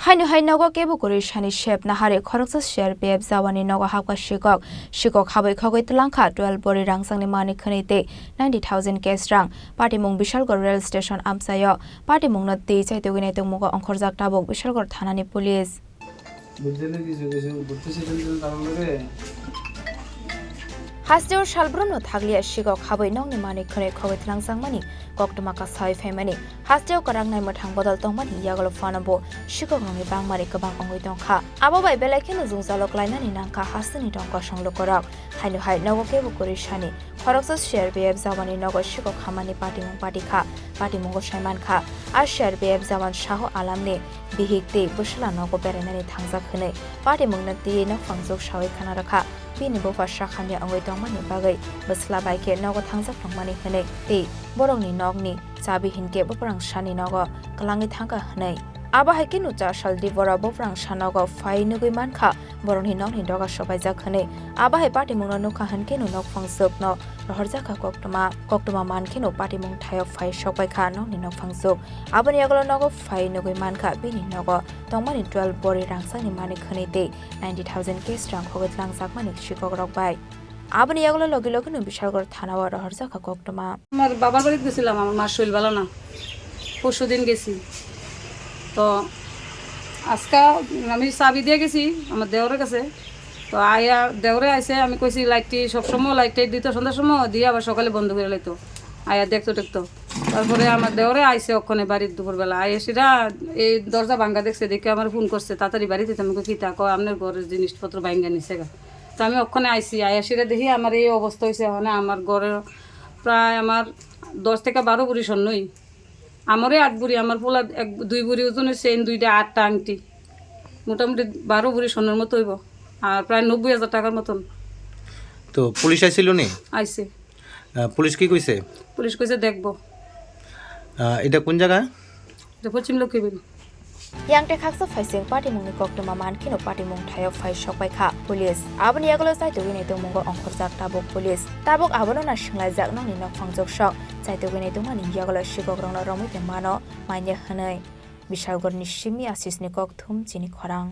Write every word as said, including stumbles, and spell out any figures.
Haino hai nogo kebo kwrwi sani sep nahari khoroksa C R P F jawani nogo hapkha sikok. Sikok habwi khogwi twlangkha twelve bori rangchakni manwi khwnwi tei ninety thousand cash rang. Patimung Bishalgarh rail station amchaio. Patimungno twi chaitugwi naitugmungo ongkhorjak tabuk Bishalgarh thanani police. বুঝলে কিছু কিছু বুঝতে সেটা দিলে তাহলে রে। Hasteo salbrumno thakliya sikok habwi nokni manwi khwnwi khogwi twlangjakmani koktwma kasawi phaimani. Hasteo kwraknai mwthang bodol tongmani yagulo phano bo sikoknokni bangmani kwbang wngwi tongkha. Abo bai belai kheno jwngjalo klainani nangkha hasteni tong kosong lukurok. Haino hai nogo kebo kwrwi sani. Khoroksa C R P F jawani nogo sikok hamani patimung patikha, patimungo saimankha. A C R P F jawan Saho Alamni bihik tei bwsla nogo berainani thangjak hwnwi patimungno twiwi nokphang juk sawi khna rwkha. Bini bupha sakhamya wngwi tongmani bagwi bwsla bai khe nogo thangjak tongmani hwnwi tei borokni nokni chabi hinkhe bwphrang sani nogo kwlangwi thangkha hwnwi. Abo hai khe no cha sal di borok bwphrang sa nogo phai nugwi mankha. Borokni nokni doga sobaijak hwnwi. Abo hai patimungno nukha hwnkhe no nokphang jwkno rohorjakha koktwma. Koktwma mankheno patimung thaio phai sokbaikha nokni nokphang jwk. Aboni yagulo nogo phai nugwi mankha bini nogo tongmani twelve bori rangchakni manwi khwnwi tei ninety thousand cash rang khogwi twlangjakmani sikokrok bai. Aboni yagulo logi logino Bishalgarh thanao rohorjakha koktwma. আমার বাবার বাড়িতে গেছিলাম, আমার মার শরীর ভালো না, পরশু দিন গেছি। তো আজকে আমি চাবি দিয়ে গেছি আমার দেওরের কাছে। তো আয়া দেওরে আইছে, আমি কইছি লাইটটি সবসময় লাইটটাই দিত সন্ধ্যার সময়, দিয়ে আবার সকালে বন্ধ করে লাইতো, আয়া দেখতো দেখতো। তারপরে আমার দেওরে আইছে ওখানে বাড়ির দুপুরবেলা, আয়া সেটা এই দরজা ভাঙ্গা দেখছে, দেখে আমার ফোন করছে, "তাড়াতাড়ি বাড়িতে।" আমি কই, "কিতা?" কয়, "আপনার ঘরের জিনিসপত্র ভাঙ্গা নিছে গা।" তো আমি ওখানে আইছি, আয়া সেটা দেখি আমার এই অবস্থা হয়েছে। মানে আমার ঘরে প্রায় আমার দশ থেকে বারো ভরি স্বর্ণই, আমারই আট ভরি, আমার পোলা এক, দুই ভরি ওজনের চেইন দুইটা, আটটা আংটি, মোটামুটি বারো ভরি স্বর্ণের মতো হইব, আর প্রায় নব্বই হাজার টাকার মতন। তো পুলিশ আইছিল নি? আইছে। আহ, পুলিশ কি কইছে? পুলিশ কইছে দেখবো। আহ, এটা কোন জায়গা? এটা পশ্চিম Lakshmibil. Yang tei khaksa phaising patimungni koktwma mankheno patimung thaio phai sokbaikha police. Aboni yagulo chaitugwi naitugmungo ongkhorjak tabuk police. Tabuk abono na swnglaijak nokni nokphang joksok. Chaitugwi naitugmani yagulo sikokrokno romwi tongmano manya hwnwi. Bishalgarhni simi Asisni kokthum chini khorang.